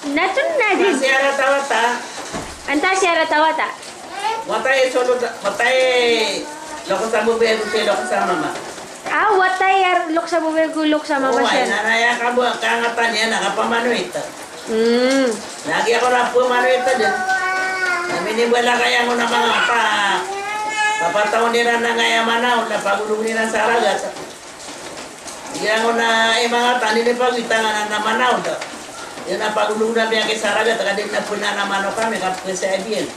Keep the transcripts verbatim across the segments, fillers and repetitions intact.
Na tun na di. Kasi ara tawata. Anta si ara tawata. Watay so lo, watay loks a bebek, si loks a mama. Ah, watay a loks a bebek, loks a mama. Oway, siya. Na aya kabo, kangatan iyan a kapamanoit. Hmm. Lagid ako na pamanoit dn. Na minimbala kaya ngona manga pa, papataw iran angkaya Manaw, na pagolog iran sa ragat. Igira ngona, eh, manga tani di pagitang anan a Manaw da. Igira na pagolog na miyakisaragat, ka di na puna na mano kami, ka pkasabiyang.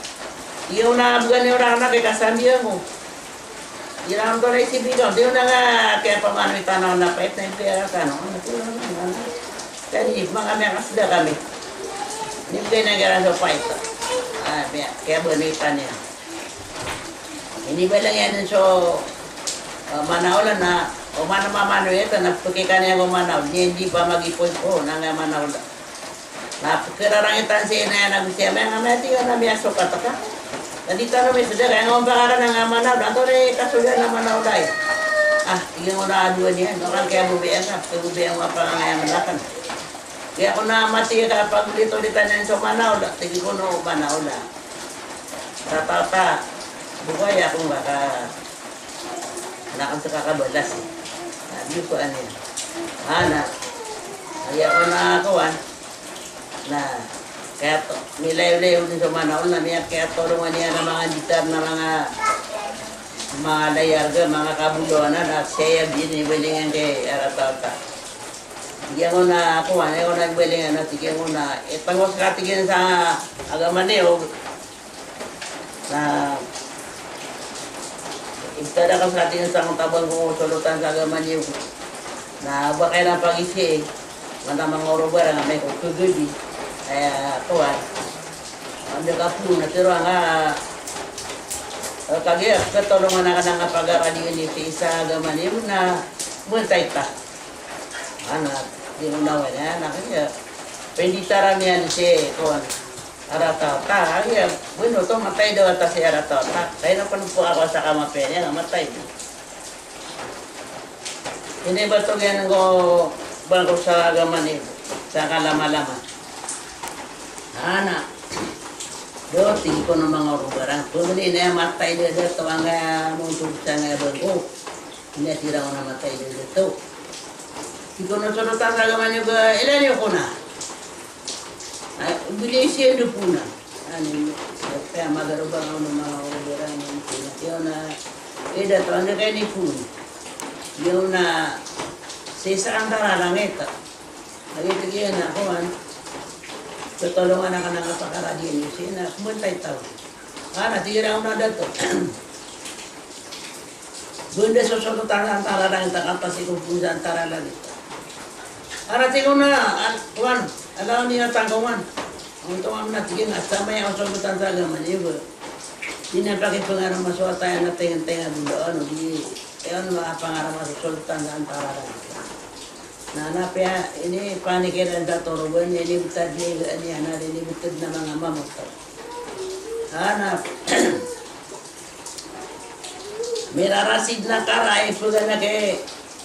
Igira ngona bgan iran na kikasambiyan ko. Igira ngona to na isibigan, di ngona nga kaya pamanoitan na pait na impiyara kano. Tani, manga miyakasda kami. Ni kaya na gara so pait. Ah, miya, kaya banoitan iyan. Inibalang iyan so, ah, Manaw na, o mana mamano iyan, na pkikan iyan ko Manaw, niyan di pa magipoy ko, nanga Manaw. Na pkirarangitan si ina iyan ago si ama iyan, nga mati ka na miyasokat ka. Na di tano misda, kaya nga ompakaran nanga Manaw, na to ri kasoda na Manaw dai. Ah, tig iyan ko na adowa niyan, no kan kaya bobek ka, kaya bobek ka, mapangangaya manakan. Kaya ko na mati ka pagolitolitan iyan so Manaw, tig iyan ko no Manaw. Rata-rata, bukaya ko nga ka, na kan sa kakabalas, eh. Na, di ko ano yun. Ana, aya ko na kawan. Na, kaya to, milayo-layo din so Manaw na, miya kaya tolongan iyan a manga gitar na manga, manga layar ga, manga kaboloan na, na siya ya din, ibalingan kay ara tawata. Tig iyan ko na, kawan, aya ko na ibalingan na, tig iyan ko na, eh, tangos ka tig iyan sa agama niyo, na ibtad ka sa atin sa tabang ko solotan sa agama niyo. Na ba kaya na pagisi, mana manga oroba nga may ko kagadi. Aya, kawan. Anda ka po, na tiro nga, eh, kagi, katolongan ka na nga pagakadi ini sa isa agama niyo na mantay ta. Ana, di mo na wala, ana, kaya, pwede tara niyan si, kawan. Ara tawata, aya, bueno, to matay daw a ta si ara tawata. Kaya na pn po ako sa kamapn iyan, matay. Ini ba to giyan ko bangko sa agama niyo, sa kalama-lama. Ana, do, tig iyan ko na manga oroba nga, pwede na matay daw a ta, angkaya mongtod sa nga bangko. Ini tira ko na matay daw a ta. Tig iyan ko na solotan sa agama niyo ba, ilaya niyo ko na. Ay, bili siya do po na. Ano, kaya magaroba nga ano, manga oroba nga ano, kaya na, eh, dato, ano kaya ni po? Yun na, sa isa ang tararangit. Ay, ito kaya na, kuwan. Tutulungan na ka na nga pakaradiyan, yun siya na, kumantay tao. Ah, natira ko na dato. Banda so solotan sa antara langit, ka pasi ko pun sa antara langit. Ara tig iyan ko na, al-, kuwan, alaw niyo tangkawan. Ang tawag na tig iyan, sa maya ko solotan sa agama niyo ba. Di na pakipangarama so atay na tenga-tenga bunda, ano, di, iyan, mapangarama so solotan sa antara langit. Na, na, piya, ini panikiran sa toroban, ini btad ni, ini, ana, ini btad na manga mamot. Ana, mirarasid na kara, ipaganay ki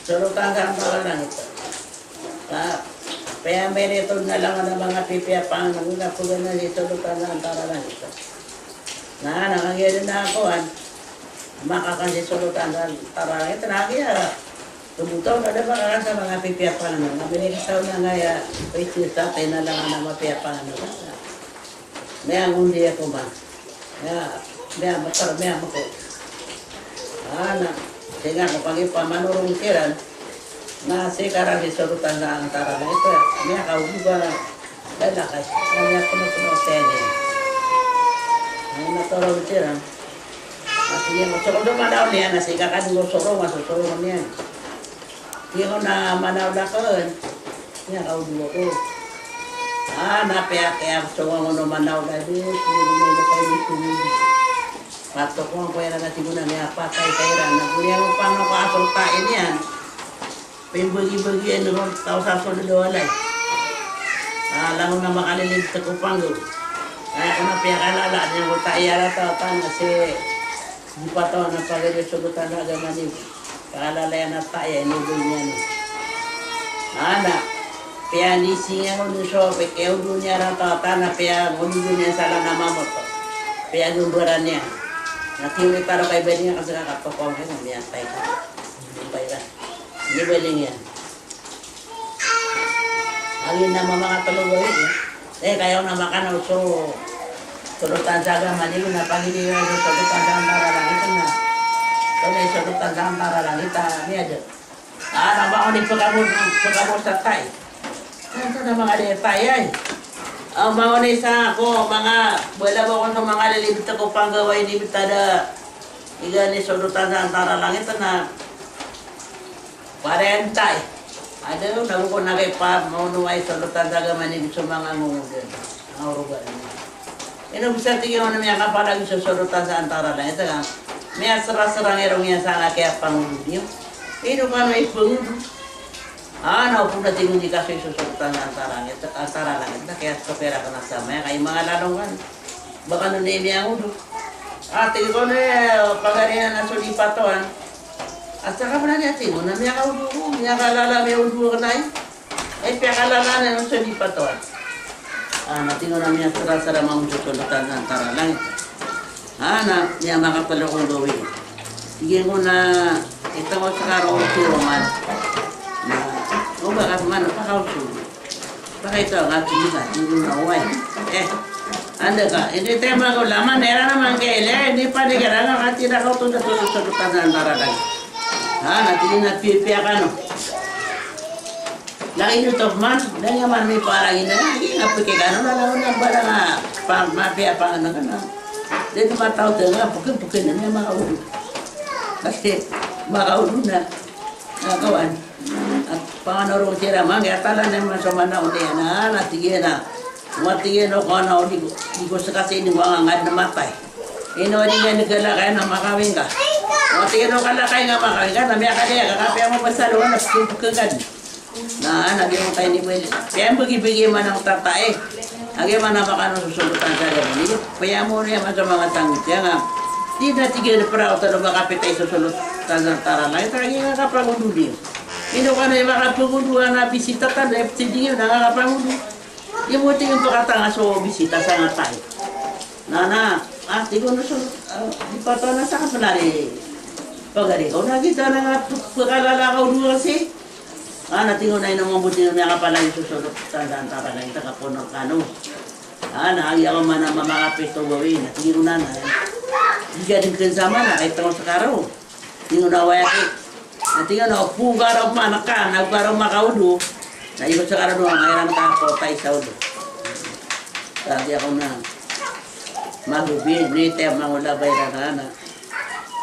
solotan sa antara langit. Ka, piya miritod na langon a manga pipiya pangano, na paganay si solotan sa antara langit. Na, na, kagiya dn a kowan, makakan si solotan sa antara langit, na, kagiya, tumotaw na da makakan sa manga pipiya pangano, na, miritod na ngaya, pwede sa atay na langon a mapiya pangano. Miyangondi ako ba. Miya, miya matar, miya mako. Ana, tig iyan ko pagi pamanorong kiran. Na, sii karan si solotan sa antara langit, miya kaogi ba, lalakay. Na, miya pno-pno teni. Na, matorong kiran. Na, tig iyan ko, solotan Manaw niyan, na sii ka kan ko sorong, na sorong niyan. Tig iyan ko na Manaw da kn. Aya kaogi ako. Ah, na piya, piya, so nga ngono Manaw da di, tig iyan ko na kay di tumidi. Patok ko, ko iran na tig iyan ko na miyapatay ka iran. Na ko niyan ko pano ka asol ta iniyan. Pimbagi-bagi iyan ko, taw sa asol do walay. Ah, langon a makalilid sa ko panggo. Aya ko na piyakalala niyan ko ta iyara ta, ta na si Di patawan a pagari so solotan sa agama niyo. Kalalayan a ta aya, inibay niyan. Ana. Piya nisinga ko dn so, piya kiyaudo niyan rata-rata na piya ngaudo niyan sa lana mamot. Piya gombaran iyan. Na tiyomitaro kay bali nga kasi kakatoko ang kaya miyatay ka. Gombaran. Di bali nga. Agi na mamakatalo gawii. Eh, kaya na makana so solotan sa agama niyo na pangini so solotan sa antara langit na. Kami solotan sa antara langit, ah, niyan da. Ah, na ba oni pagkabos, pagkabos sa tay. Ano na mga detay ay? Ang mga ni sa ako, mga, wala ba ako sa mga lilibit ako panggaway ni Bitada. Iga ni solotan sa antara langit na. Parentay. Ada, nago ko na kay pa, mauno ay solotan sa agama ni so mga ngungudan. Ang urugan niya. Ino bisa tig iyan na miyakapalag so solotan sa antara langit, ka miyasera-sera ngirong iyan sa nga kiyapangudud iyo. Ino ka na ipangudu. Ah, na opod a tig iyan di kasoy so solotan sa antara langit, antara langit, na kiyasopera ka na sa maya, kay mga lalong kan. Baka no ni miyangudu. Ah, tig iyan ko na, pagari na so di patoan. Asa ka pala niya tig iyan, na miyakaudu ko, miyakalala, miyaudu ka na eh. Ay, piyakalala na so di patoan. Ah, na tig iyan na miyasera-sera mambo so solotan sa antara langit. Ah, na miyamakatalo ko gawii. Tig iyan ko na, ito ko sa karong tiyoman. Na, o ba ka man, pakauso. Baka ito nga tig iyan, tig iyan na, oway. Eh, anda ka? Hindi tayo mag-ulaman, era naman kayo, eh, hindi pa di ka lang, ang katira ko, ito na, ito na, ito na, ito na, ito na. Ha, na tig iyan na pipiya ka, no? Lagi niyo to, man, dahil nga man may parang ina, lagi nga pikir ka, no? Lalo na, bara nga, pa, mapiya pa, ano ka na. Dito mataw to nga, pukil-pukil na niya, makaulo. Kasi, makaulo na. Nakawan. At panganorong sira, man, kaya tala na man sa manaw niya, na, na, sige na. Matiyan o kano, di ko, di ko sa kasi ini ko nga ngad na matay. Ino di nga naglalakay na makawin ka. Matiyan o kalakay nga makawin ka, na miyakadaya ka, kapiya mo basta doon, na pagkagad. Na, na, di mo tayo ni pwede. Kaya bagi-bagi man ang tatae. Agi man na makano susugutan sa gawin. Hindi, kaya mo niya man sa mga tangit. Kaya nga, di na tigil na para ako talo makapitay susulut sa antara langit. Agi nga kapagunduli. Ino ka na yung makapagunduhan na bisita ka na, F C D yun, nakakapangundi. Di mo tingin pakatanga so bisita sa nga tayo. Na, na, ah, di ko na so, ah, di pa to na sa kapanari. Pagari ko, na kita na nga, pakalala ka, ulo kasi. Ah, na tingin na ino mo buti na nga pala yung susunod, tandaan ka pala yung taga-Ponor kano. Ah, na, agi ako man ang mamakapit o gawin, na tingin ko na na. Di ka din kansama na, kahit ako sa karo. Tingin ko na waya ko. Na tingin ko na, pugaro man ka, na pugaro makaudo. Na ikot sa karo doon, mayroon ka ako, tayo sa ulo. Sabi ako na, magubi, ni te, mangulabay na na, na.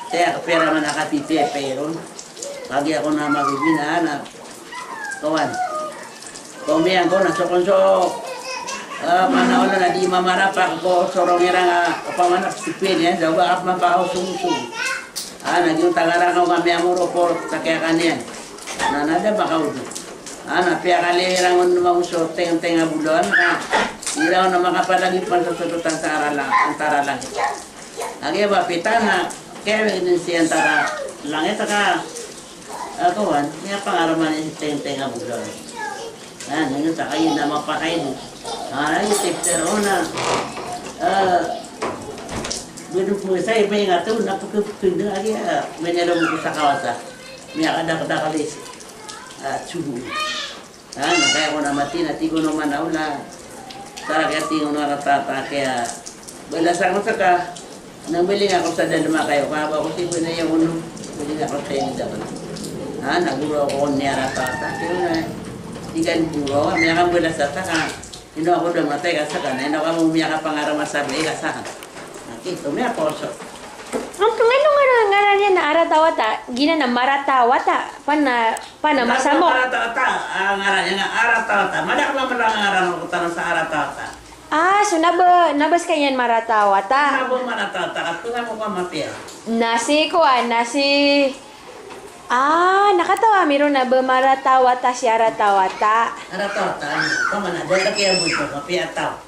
Te, ako pera man nakapipiya, pero. Sabi ako na, magubi na, na. Kawan. Komiyan ko na so kon so, ah, manaw na di mamarapak ko sorong ira nga, opama na sipin, eh, daw ba ap mapakausung-usung. Ah, na giyoto nga ran ko kami amoro ko, sa kaya kaniyan. Na, na da makaudo. Ah, na piyakali ira ngon mauso, teng-teng a bulawan, na ira ngon na makapalagi pan sa sudutan sa arala-, antara langit. Agi ba pita na, kaya ini si antara langit ka, Ako, an, miyapangaraman iyan si tengteng a bulawan. An, ino ta kayo na mapakain. An, ay, tepter o na. Ah, bino po sa iba yung ato, napukupukun na agi, ah, menelo mo ko sa kawasa. Miyakadakdakal is, ah, suhu. An, kaya ko na mati, na tigo no man a ula. Sa kaya tigo no rata-rata, kaya balasan ko sa ka. Nang bali nga ako sa dalma kayo, kaba ko si Bunay yung uno. Bali nga ako sa inyo dapat. Ha, naguro ako niya rata-rata. Kaya na, di ka naguro, miyakambala sa taka. Ino ako daw matay ka sa ka, na ino ka mo miyakapangarama sa bali ka sa ka. Nakito, miyakoso. Ang ngano nga ngaran niya na aratawata, gina na maratawata, pana, pana masamok. Maratawata, ah, ngaran niya nga aratawata. Madak na pala ngaran ko tanong sa aratawata. Ah, so naba, nabas ka niyan maratawata? Naba maratawata, ka pila ko ka mapiya. Nasi ko, ah, nasi, ah, nakatawa, miro naba maratawata si aratawata. Aratawata, ano, pamana, dala kaya mo ito, mapiya tao.